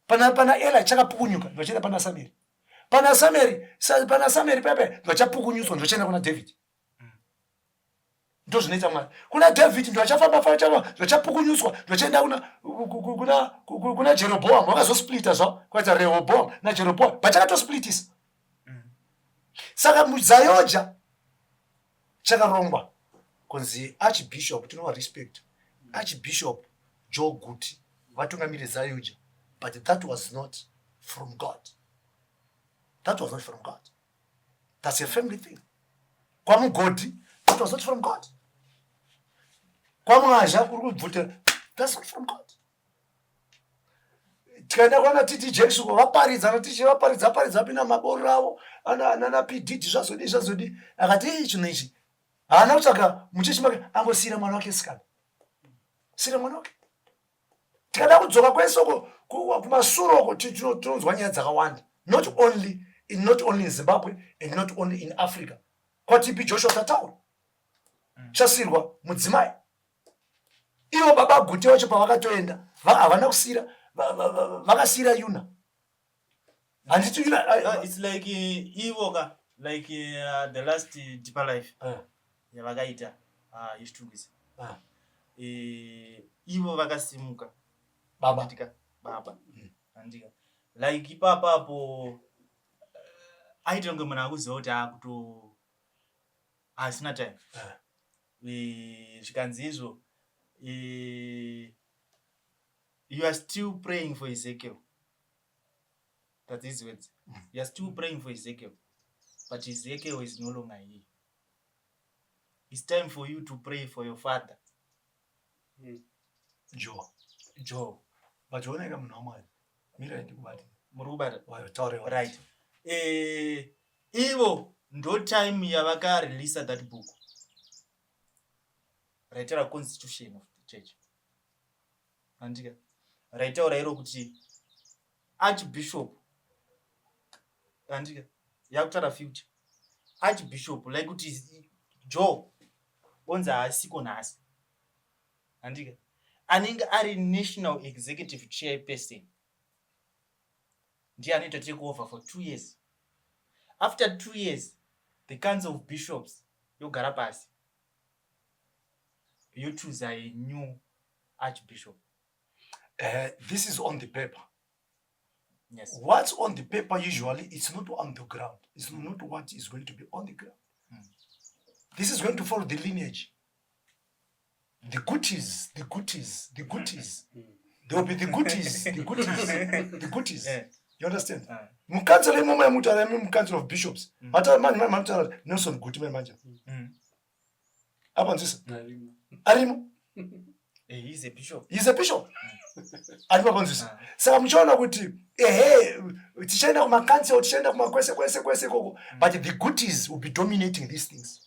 [SPEAKER 3] pana Eli chakapukunyuka, ndochienda pana Samueri. Pana Samueri pepe ndochapukunyutswa, ndochienda kuna David. Ndo zvinoita Mwari. Kuna David ndo achafamba famba, ndochapukunyutswa, ndochienda kuna Jeroboam. Vakazosplita zvavo, kwaita Rehoboam naJeroboam, but chakatosplitisa. Saka muZAOGA chakarongwa kunzi Archbishop, tinova respect, Archbishop Joe Guti vatungamiri ZAOGA, but that was not from God. That was not from God. That's a family thing. KwaMugodhi, that was not from God. KwaMwazha kuri kubvutira, that's not from God. Tikaenda kwana TT Jakes uko, vaparidza na tichi vaparidza, vaparidza, vapinda maboro avo nana PDD, zvazodii, zvazodii. Akati, "Ii, chinhu ichi." Haana kutsvaga muchechi make, angosiyira mwana wake sikana, siyira mwana wake. Tikada kudzoka kwese uko kumasure uko, tinonzwa nyaya dzakawanda, not only in Zimbabwe and not only in Africa. KwaTB Joshua tataura, chasiyirwa mudzimai. Ivo baba Guti vacho pavakatoenda, havana kusiyira, vakasiyira Yuna, handiti Yuna?
[SPEAKER 1] It's like ivo ka, like the last Deeper Life yavakaita yeChitungwiza. Ivo vakasimuka.
[SPEAKER 3] Baba.
[SPEAKER 1] Handika, baba, handika, like ipapapo aita kunge munhu akuziva kuti akuto hasina time. Zvikanzi izvo, "You are still praying for Ezekiel." That's his words. "You are still praying for Ezekiel, but Ezekiel is no longer here. It's time for you to pray for your father."
[SPEAKER 3] Joe.
[SPEAKER 1] Joe.
[SPEAKER 3] But oneka, munhu waMwari, mirai ndikubate.
[SPEAKER 1] Muri kubata.
[SPEAKER 3] Taure.
[SPEAKER 1] Right, ivo ndo time yavakareleasa that book raitaura constitution of the church, handika? Raitaura iro kuti archbishop, handika, yakutaura future archbishop, like kuti Joe onzi haasiko nhasi, handika, anenge ari national executive chairperson ndiye anoita take over for 2 years. After 2 years, the Council of Bishops yogara pasi, yochoosa a new archbishop.
[SPEAKER 3] This is on the paper.
[SPEAKER 1] Yes.
[SPEAKER 3] What's on the paper, usually it's not on the ground. It's not what is going to be on the ground. This is going to follow the lineage. The Gutis, the Gutis, the Gutis. There will be the Gutis, the Gutis, the Gutis. You understand? Mucouncil imomo yamutaura imi, mucouncil of bishops, mataura Nelson Guti mai manje. Apa nzwisa arimo.
[SPEAKER 1] He's a bishop.
[SPEAKER 3] He's a bishop, arimo apa, nzwisa. Saka muchiona kuti ehe, tichaenda kumacouncil, tichaenda kumakwese kwese kwese ikoko, but the Gutis will be dominating these things.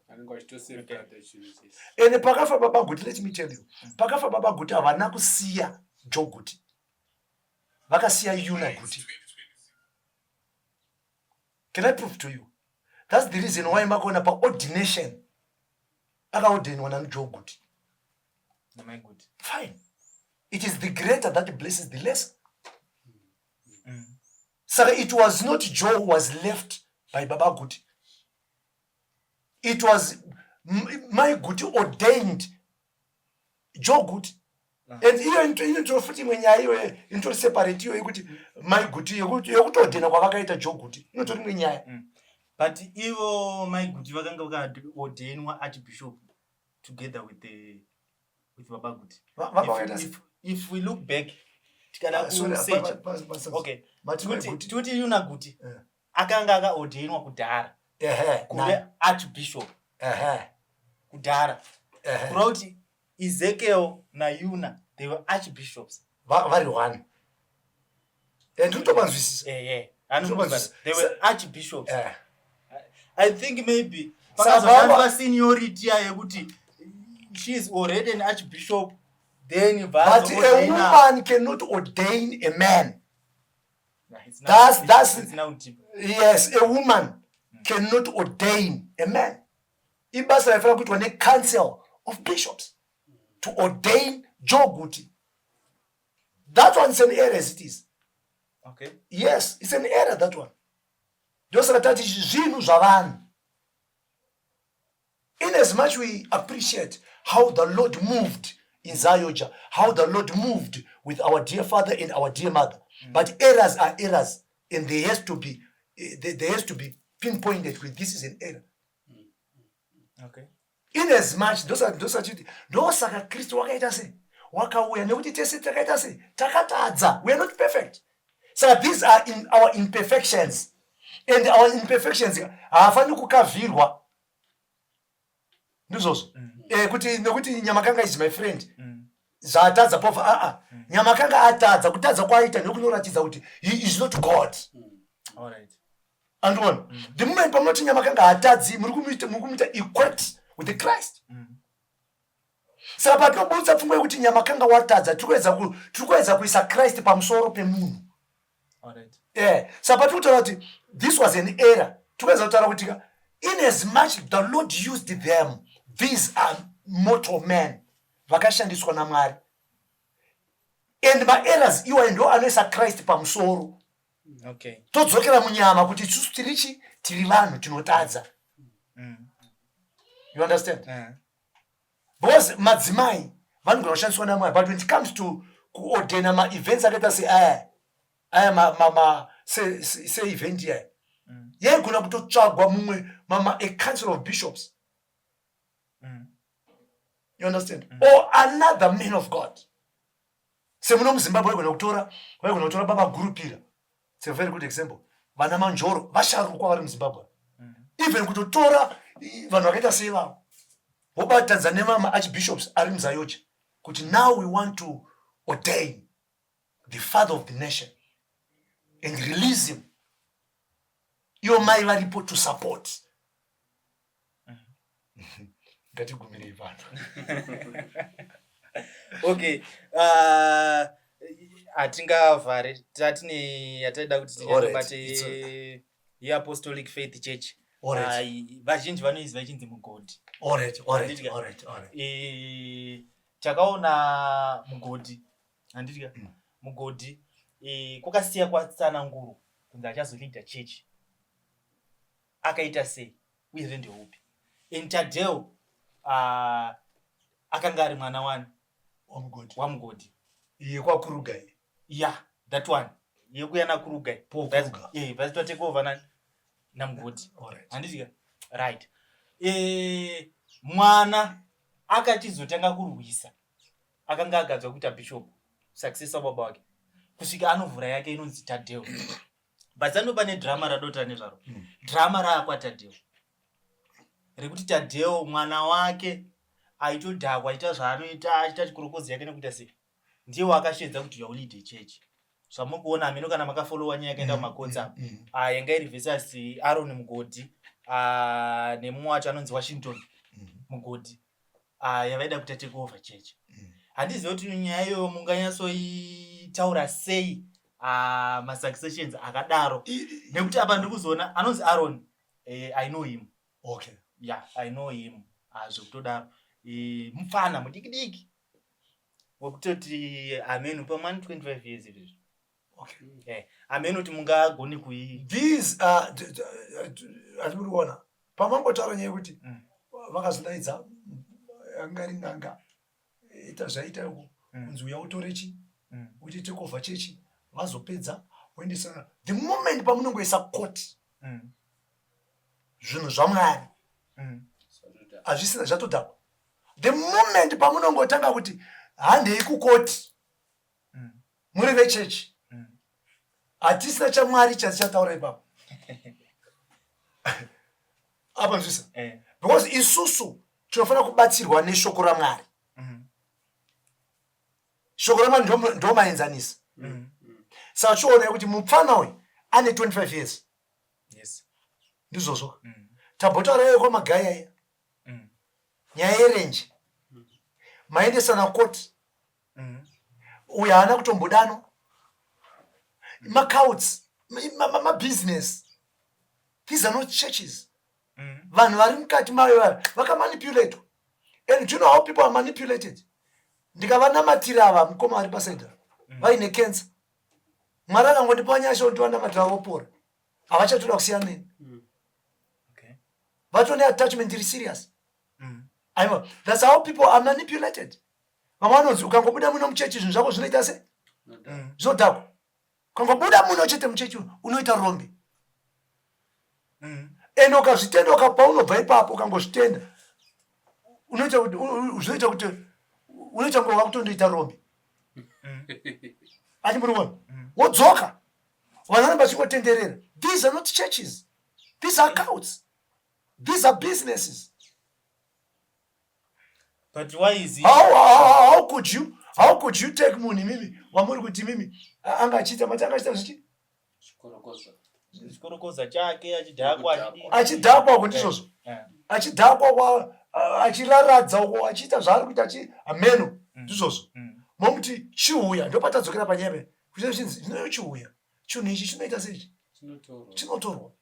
[SPEAKER 2] Anenge achitosafeguarda chinhu chese.
[SPEAKER 3] Ende pakafa Baba Guti, let me tell you, pakafa Baba Guti, havana kusiya Joe Guti, vakasiya Yuna Guti. Can I prove to you? That's the reason why makaona paordination akaordinwa nani? Joe Guti.
[SPEAKER 1] Namai Guti.
[SPEAKER 3] Fine, it is the greater that blesses the lesser. Saka it was not Joe who was left by Baba Guti, it was Mai Guti ordained Joe Guti. And iyo inotori futi imwe nyaya iyoyo, inotori separate iyo yekuti Mai Guti yekutoordena kwavakaita Joe Guti, inotori imwe nyaya.
[SPEAKER 1] But ivo Mai Guti vakanga vakaordainwa archbishop together with Baba Guti.
[SPEAKER 3] Vanga
[SPEAKER 1] If we look back, tikada
[SPEAKER 3] Ah, sorry,
[SPEAKER 1] kusearch, okay,
[SPEAKER 3] mati Mai Guti.
[SPEAKER 1] Tikuti Yuna Guti akanga akaordainwa kudhara kuve archbishop kudhara, kureva kuti Ezekiel naYuna, they were archbishops.
[SPEAKER 3] Vari one and ndinotopanzwisisa.
[SPEAKER 1] Yeah. They were archbishops. I think maybe
[SPEAKER 3] Saka
[SPEAKER 1] pakazoshandiswa seniority ya yekuti she is already an archbishop, then
[SPEAKER 3] But a
[SPEAKER 1] vazoordaina-
[SPEAKER 3] woman cannot ordain a man.
[SPEAKER 1] Nah, it's now, it's now deep.
[SPEAKER 3] Yes, a woman cannot ordain a man. Ibasa raifanira kuitwa necouncil of bishops to ordain Joe Guti. That one is an error as it is. Yes, it's an error, that one. Ndosaka tati zvinhu zvavanhu. In as much we appreciate how the Lord moved in ZAOGA, how the Lord moved with our dear father and our dear mother, but errors are errors and they has to be pinpointed with this is an error. In as much ndosachiti ndosaka Kristu wakaita sei, wakauya, nekuti tese takaita sei, takatadza. We are not perfect. Saka these are in our imperfections, and our imperfections haafaniri kukavhirwa, ndizvozvo. Kuti nekuti Nyamakanga is my friend, zvaatadza pova aa, Nyamakanga atadza, kutadza kwaaita nekunoratidza kuti he is not God.
[SPEAKER 1] All right.
[SPEAKER 3] Andiona, the moment pamunoti Nyamakanga hatadzi, muri kumuita equate with the Christ. Saka patinobudisa pfungwa yekuti Nyamakanga watadza, tiri kuedza kuisa Christ pamusoro pemunhu.
[SPEAKER 1] All right.
[SPEAKER 3] Saka patiri kutaura kuti this was an error, tiri kuedza kutaura kuti ka, in as much the Lord used them, these are mortal men vakashandiswa naMwari, and maerrors iwayo ndo anoisa Christ pamusoro. Todzokera munyama kuti isusu tirichi, tiri vanhu tinotadza. You understand? Because madzimai vanogona kushandiswa naMwari, but when it comes to kuordena maevents akaita seaya aya seevent iyaya, yaigona kutotsvagwa mumwe a council of bishops. You understand? Or another man of God. Semuno muZimbabwe vaigona kutora Baba Gurupira. It's a very good example. Vana Manjoro, vasharukwa vari muZimbabwe. Even kutotora vanhu vakaita seivavo, vobatadza nemama-archbishops ari muZAOGA kuti now we want to ordain the father of the nation and release him, ivo mai varipo to support. Ngatigumirei pano.
[SPEAKER 1] Okay, hatingavhare tatine yataida kuti
[SPEAKER 3] Alright,
[SPEAKER 1] tinyatobate, yeApostolic Faith Church. Vazhinji vanoiziva ichinzi Mugodhi. Handiti ka?
[SPEAKER 3] Alright.
[SPEAKER 1] Takaona Mugodhi, handiti ka? Mugodhi, kwakasiya kwatsananguro kunzi achazoleada church akaita sei, uyezve ndeupi? And Tadeo akanga ari mwana wani?
[SPEAKER 3] WaMugodhi.
[SPEAKER 1] WaMugodhi.
[SPEAKER 3] YekwaKuruga iyi.
[SPEAKER 1] Yeah, that one yekuyana Kuruga.
[SPEAKER 3] Paul Kruger.
[SPEAKER 1] Vasitwa take over nani? NaMugodhi. Handiti ka? Right. Mwana akachizotanga kurwisa akanga agadzwa kuita bishop, successor baba wake. Kusvika anovhura yake inonzi Tadeo. But sando pane drama radota nezvaro. Drama raakwaTadeo rekuti Tadeo mwana wake aitodhakwa, achiita zvaanoita, achiita chikorokozi yake nekuita sei, ndiye waakashedza kuti you lead a church. Zvamuri kuona, hameno kana makafollowa nyaya yakaenda kumakotsi apa. Ah, yanga iri versus Aaron Mugodhi, ah, nemumwe wacho anonzi Washington Mugodhi, ah, yavaida kuita take over church. Handizivi kuti nyaya iyoyo munganyatsoitaura sei, ah, masuccessions akadaro, nekuti apa ndiri kuzoona anonzi Aaron, I know him. Yeah, I know him. Ah, zvekutodaro. Mupfana mudiki diki wekutoti hameno pamwe ane 25 years izvezvi. Hameno kuti mungagone kui
[SPEAKER 3] These are, hatiri kuona pamangotaura nyaya yekuti vakazodaidza anga ri n'anga, ita zvaita uko, kunzi uya utore chi uite take over chechi, vazopedza voendesana. The moment pamunongoisa court, zvinhu zvaMwari hazvisina, zvatodhakwa. The moment pamunongotanga kuti handei kukoti, muri vechechi, hatisina chaMwari chatichataura ipapo apa, nzwisa? Because isusu tinofanira kubatsirwa neshoko raMwari. Shoko raMwari ndo maenzanisa. Saka chiona kuti mupfana uyu ane 25 years. Ndizvozvo. Tambotaura kwamagaya iya, nyaya yerenje, maendesana koti, uyu haana kutombodanwa. Macults, mabusiness, these are not churches. Vanhu vari mukati mayo vava vakamanipulatwa. And do you know how people are manipulated? Ndikavanamatira ava mukoma vari pasaida vaine cancer, Mwari akangondipa nyasha kuti vanamatira, vopora, havachatoda kusiyana neni. Vatone attachment iri serious. Aiwa, that's how people are manipulated. Vamwe vanonzi ukangobuda muno muchechi, zvinhu zvako zvinoita se zvinodhakwa. Ukangobuda muno chete muchechi, unoita rombe. Ende ukazvitenda, paunobva ipapo ukangozvitenda, unoita kuti zvinoita kuti unoita kunge wakutondoita rombe. Achimbori wodzoka, vanhu vanenge vachingotenderera. These are not churches, these are cults, these are businesses.
[SPEAKER 1] But why is it
[SPEAKER 3] How could you take munhu imimi wamuri kuti imimi anga achiita, mati anga achiita zvichi
[SPEAKER 2] Chikorokoza.
[SPEAKER 1] Chikorokoza chake, achidhakwa, achidii.
[SPEAKER 3] Achidhakwa uko, ndizvozvo. Achidhakwa uko, achiraradza uko, achiita zvaari kuita, achi hameno, ndizvozvo. Momuti chiuya, ndopatadzokera panyaya pe kuchita chinzi zvinoyo, chiuya, chinhu ichi chinoita seichi.
[SPEAKER 2] Chinotorwa.
[SPEAKER 3] Chinotorwa.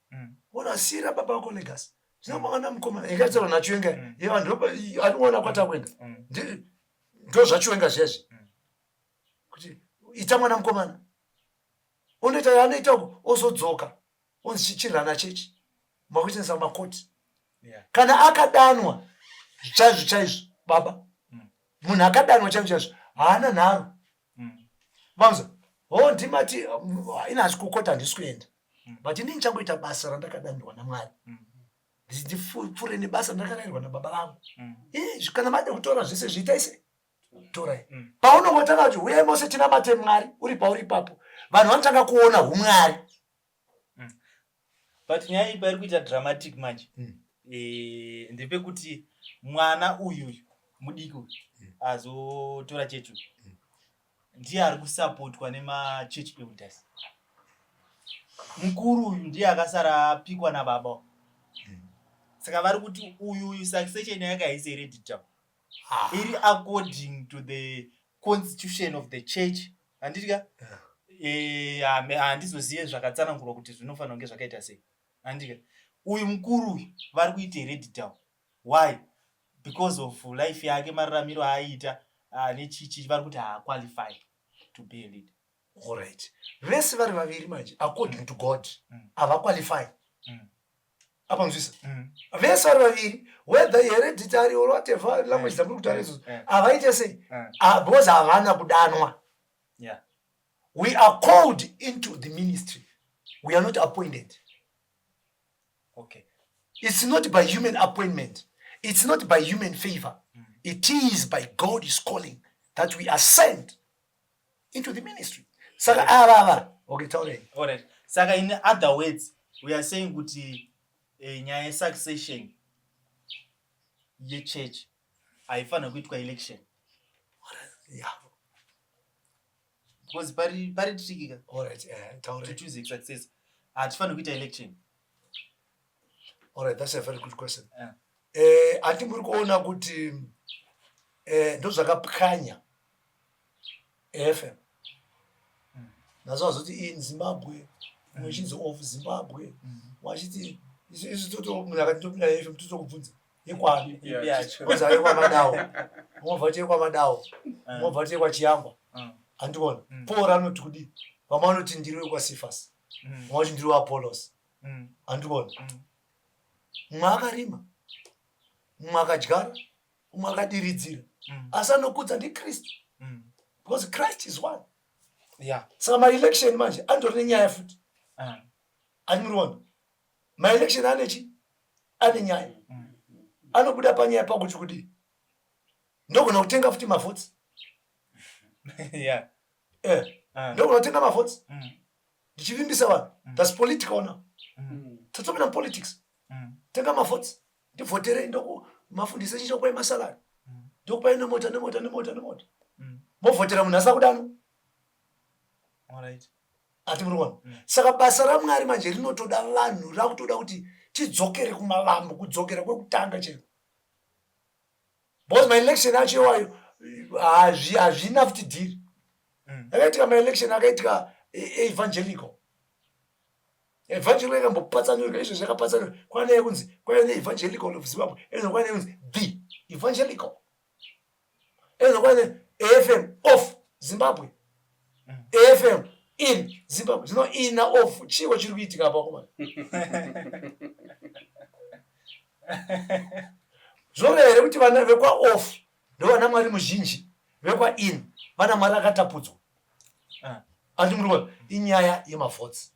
[SPEAKER 3] Wonasiyira baba vako legacy, zvinomwana mukomana ingaitaura naChiwenga. Yevanhu arikuona kwatakuenda. Ndo zvaChiwenga zviya kuti ita mwana mukomana unoita yaanoita uko, ozodzoka onzi chirana chechi, makuchenesa makoti. Kana akadanwa chaizvo chaizvo baba, munhu akadanwa chaizvo chaizvo haana nharo. Vanza o ndimati ina hasi kukota, handisi kuenda, but inini changoita basa randakadanirwa naMwari. Ndipfuure nebasa randakarayirwa nababa vangu. Kana made kutora zvese, zviitai sei, torai. Paunongotanga kuti uyai mose tinamate Mwari, uri pauri ipapo, vanhu vanotanga kuona umwari.
[SPEAKER 1] But nyaya iyi pairi kuita dramatic manje, ndepekuti mwana uyu mudiki uyu azotora chechi uyu ndiye ari kusapotwa nemachurch elders. Mukuru uyu ndiye akasara apikwa nababa. Saka vari kuti uyu succession yake haisi hereditary, iri according to the constitution of the church, handiti ka? Handizozive zvakatsanangurwa kuti zvinofanira kunge zvakaita sei, handiti ka? Uyu mukuru uyu vari kuita hereditary. Why? Because of life yake, mararamiro aaiita nechichi, vari kuti haaqualify to be a leader.
[SPEAKER 3] Alright, vese vari vaviri manje, according to God, havaqualify. Apa nzwisa, vese vari vaviri, whether hereditary or whatever language dzamuri kutaura izvozvo, havaite sei? Ah, because havana kudanwa. We are called into the ministry, we are not appointed. It's not by human appointment, it's not by human favor, it is by God's calling that we are sent into the ministry. Saka ava ava, okay, taurei.
[SPEAKER 1] Alright, saka in other words we are saying kuti nyaya yesuccession yechurch haifanira kuitwa election. Because pari tricky ka.
[SPEAKER 3] Alright, taurei.
[SPEAKER 1] To choose a successor hatifaniri kuita election.
[SPEAKER 3] Alright, that's a very good question. Hati muri kuona kuti ndozvakapwanya AFM. Nazo vazoti in Zimbabwe, mumwe chinzi of Zimbabwe, wachiti isu toto munhu akati topinda AFM, totokubvunza yekwani. Ozi yekwaMadawo, umobva kuti yekwaMadawo, umobva kuti yekwaChiyangwa. Handikuona. Paul anoti kudii? Vamwe vanoti ndiri wekwaCephas, vamwe vati ndiri waApollos. Handikuona. Mumwe akarima, mumwe akadyara, umwe akadiridzira, asi anokudza ndiKristu, because Christ is one. Saka maelection manje andori nenyaya futi. Andimuriona, maelection anechi ane nyaya. Anobuda panyaya pakuti kudii? Ndogona kutenga futi mavotes. Ndogona kutenga mavotes ndichivimbisa vanhu. That's political now. Tatopinda mupolitics. Tenga mavotes, ndivhoterei, ndoku mafundisi echichokwai masalari, ndokupai nemota, nemota, nemota, nemota. Movhotera munhu asina kudano. Ati muri kuona? Saka basa raMwari manje rinotoda vanhu, rakutoda kuti tidzokere kumavambo, kudzokera kwekutanga chero, because maelection acho iwayo hazvina futi dhiri. Akaitika maelection akaitika evangelical. Evangelical yakambopatsanurika izvo, zvakapatsanurika kwane yekunzi kwaive neEvangelical of Zimbabwe, ezvo kwane yekunzi The Evangelical, ezvo kwane AFM of Zimbabwe, AFM in Zimbabwe. Zvino ina of chiiko chiri kuitika apa komana? Zvoreva here kuti vana vekwa of ndo vana Mwari muzhinji, vekwa in vana Mwari akatapudzwa? Andi muri kuona inyaya yemavotes.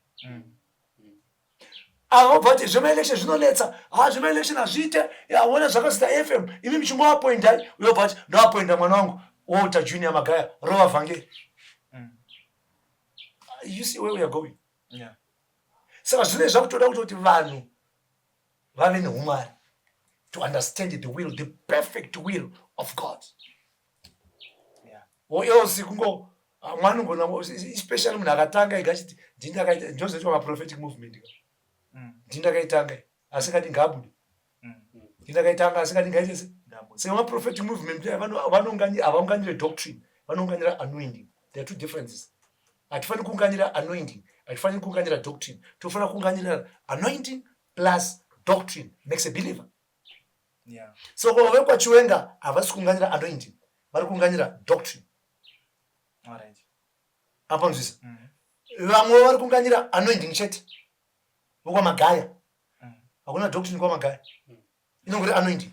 [SPEAKER 3] Ava vobva kuti zvemaelection zvinonetsa. Ha, zvemaelection hazviite. Aona zvakazita FM, imi muchingoapoindai. Uyo bva kuti ndoapoinda mwana wangu Walter Junior Magaya, rova vhangeri. You see where we are going? Saka zvinenge zvakutoda kutoti vanhu vave neumwari to understand the will, the perfect will of God. Or else kungo mwana ungona, especially munhu akatanga ega achiti ndini ndakaita, ndozoitwa maprophetic movement ka. Ndini ndakaitanga, asingadi ngaabude. Ndini ndakaitanga, asingadi ngaite se. Saka maprophetic movement aya havaunganire doctrine, vanounganira anointing. There are two differences. Hatifaniri kuunganira anointing, hatifaniri kuunganira doctrine. Tofanira kuunganira anointing plus doctrine makes a believer. So kwa vekwaChiwenga havasi kuunganira anointing, vari kuunganira doctrine. Apa nzwisa. Vamwe vari kuunganira anointing chete, vokwaMagaya. Hakuna doctrine kwaMagaya, inongori anointing.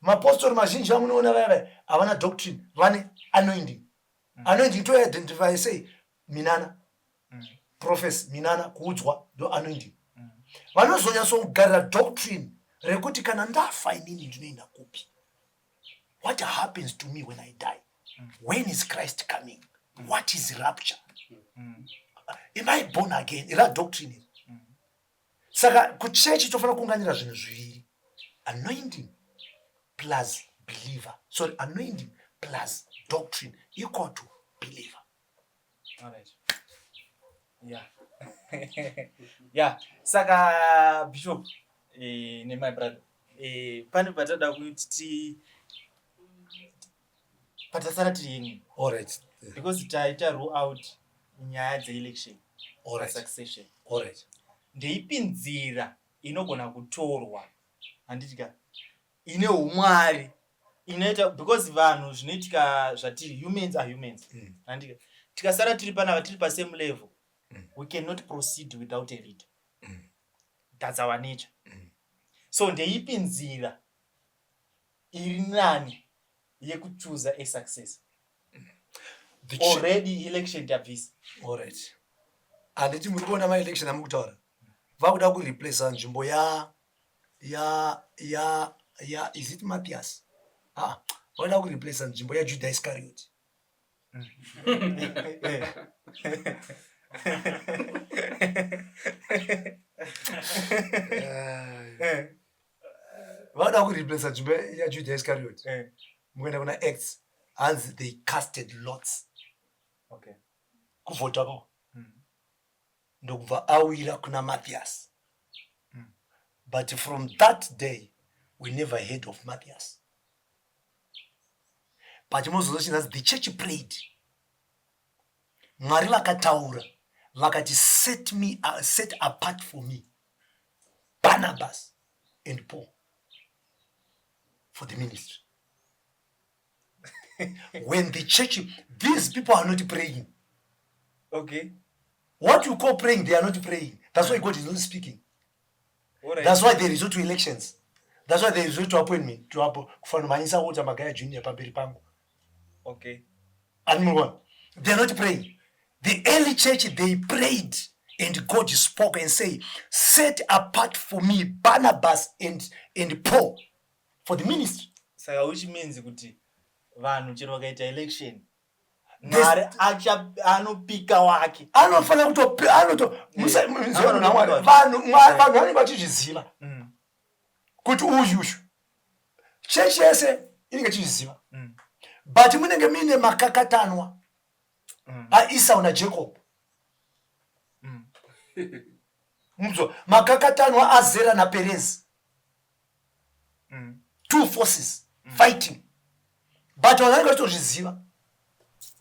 [SPEAKER 3] Mapostori mazhinji amunoona vaya vaya havana doctrine, vane anointing. Anointing toidentify sei? Minana, prophecy, minana, kuudzwa, ndo anointing. Vanozonyatsokugarira doctrine rekuti kana ndafa inini ndinoenda kupi, what happens to me when I die, when is Christ coming, what is rapture, am I born again, ira doctrine iri. Saka kuchechi tofanira kuunganira zvinhu zviviri: anointing plus believer, sorry, anointing plus doctrine equal to believer.
[SPEAKER 1] Alright. Yeah. Saka Bishop ne my brother, pane patada kuti ti patasara tiri yenyu. Because taita rule out nyaya dzeelection, succession. Ndeipi nzira inogona kutorwa, handiti ka, ine umwari inoita, because vanhu zvinoitika zvatiri, humans are humans, handiti ka? Tikasara tiri panapa, tiri pasame level, we cannot proceed without a leader. That's our nature. So ndeipi nzira iri nani yekuchuza a successor? Already election tabvisa.
[SPEAKER 3] Alright, handiti muri kuona maelection amuri kutaura vakuda kureplaca nzvimbo ya is it Matthias? Ah, vakuda kureplaca nzvimbo yaJudah Iscariot. Vada kureplace nzvimbo yaJudah Iscariot. Mukuenda kuna Acts, hanzi they casted lots. Kuvhota ko. Ndokubva awira kuna Matthias. But from that day we never heard of Matthias. But mozonzwa chinzi the church prayed. Mwari vakataura vakati set apart for me Barnabas and Paul for the ministry. When the church, these people are not praying. What you call praying, they are not praying. That's why God is not speaking. That's why they resort to elections. That's why they resort to appointment, to kufanomhanyisa Walter Magaya Junior pamberi pangu. Animal. They are not praying. The early church, they prayed and God spoke and say, set apart for me Barnabas and Paul for the ministry.
[SPEAKER 1] Saka which means kuti vanhu chero vakaita election, Mwari anopika wake.
[SPEAKER 3] Anofanira kuto anoto vanhu vanhu vanenge vachizviziva kuti uyu uyu chechi yese inenge ichizviziva, but munenge muine makakatanwa aEsau naJacob, muzo makakatanwa aZera naPerezi, two forces fighting, but vanhu vanenge vachitozviziva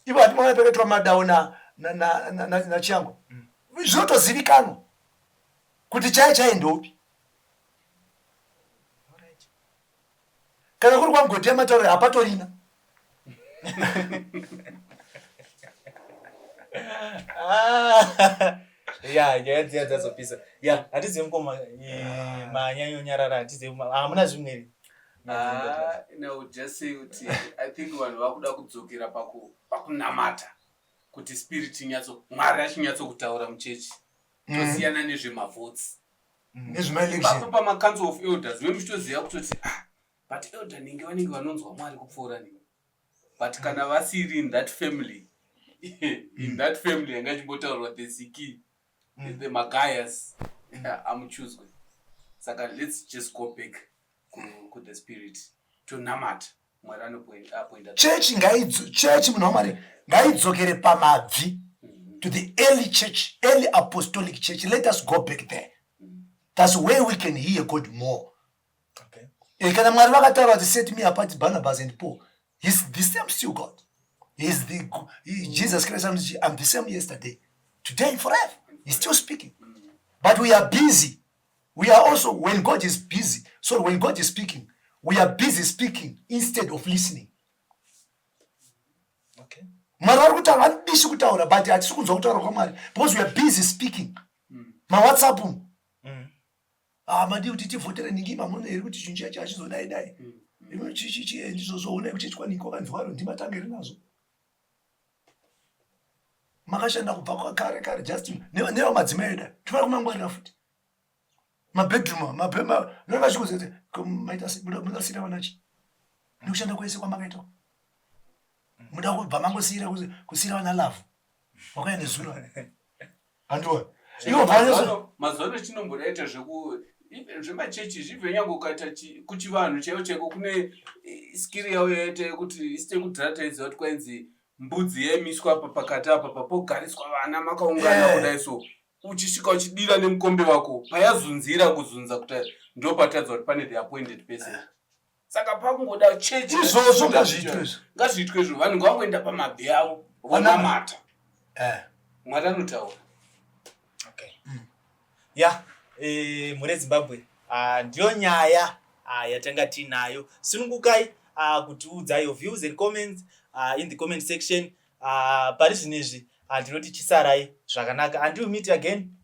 [SPEAKER 3] ivo. Hati maona pakaitwa madao naChiyango, zvinotozivikanwa kuti chai chai ndopi. Kana kuri kwaMugodhi yamataurira, hapatorina.
[SPEAKER 1] Ah, ya, nyaya dziya dzazopisa. Ya, hatizivi mukoma, manyanyonyarara, hatizivi, hamuna zvimwe here?
[SPEAKER 2] Ah, no, just say kuti I think vanhu vakuda kudzokera pakunamata kuti spirit inyatso, Mwari achinyatsokutaura muchechi, tosiyana nezvemavotes.
[SPEAKER 3] Nezvemaelection.
[SPEAKER 2] Ipapo pamacouncil of elders vemuchitoziva kutoti, ah, but elder ninge vanenge vanonzwa Mwari kupfuura ninge, but kana vasiri in that family yanga ichimbotaurwa, the ziki, the Magayas, amuchuzwe. Saka let's just go back ku the spirit, tonamata, Mwari anoappointa.
[SPEAKER 3] Chechi ngaidzo, chechi, munhu waMwari, ngaidzokere pamabvi, to the early church, early apostolic church. Let us go back there. That's where we can hear God more. Kana Mwari vakataura kuti, "Set me apart Barnabas and Paul," he's the same still God. He's the Jesus Christ. I'm the same yesterday, today and forever. He's still speaking, but we are busy. We are also, when God is busy, so when God is speaking, we are busy speaking instead of listening. Mwari vari kutaura, vanobishi kutaura, but hatisi kunzwa kutaura kwaMwari because we are busy speaking maWhatsApp. Ah, madi kuti tivhotere ningi, mamona here kuti chinhu chacho achizodai dai? Ino chichi ndizvozvo, onai kuchechi kwaningi kwakanzwaro, ndimatanga here nazvo? Makashanda kubva kwakare kare, just nevamadzimai edu tofanira kumangwarira futi mabedroom nevachikuzi maita muda vana chi nekushanda kwese kwamakaita, muda kubva mangosiyira kusiyira vana lavhu wakauya nezuro, handiwa ivo bva.
[SPEAKER 2] Mazuva ano chinombodaita zveku even zvemachechi zvibve, nyange ukaita kuchivanhu chaivo chaiko, kune skiri yavo yaita yekuti isite kudhara taiziva kuti kwainzi mbudzi yaimiswa apa pakati apa papogariswa vana makaungana kudai, so uchisvika uchidira nemukombe wako, payazunzira kuzunza kuti ndo patadza kuti pane the appointed person. Saka pakungoda chechi.
[SPEAKER 3] Izvozvo ngazviitwe izvo.
[SPEAKER 2] Ngazviitwe izvo, vanhu ngavangoenda pamabvi avo vonamata. Mwari anotaura.
[SPEAKER 1] Okay. Ya, mhuri yeZimbabwe, ndiyo nyaya yatanga tiinayo. Sunungukai kutiudza your views and comments in the comment section. Pari zvino izvi, ndinoti chisarai zvakanaka. Until we meet again.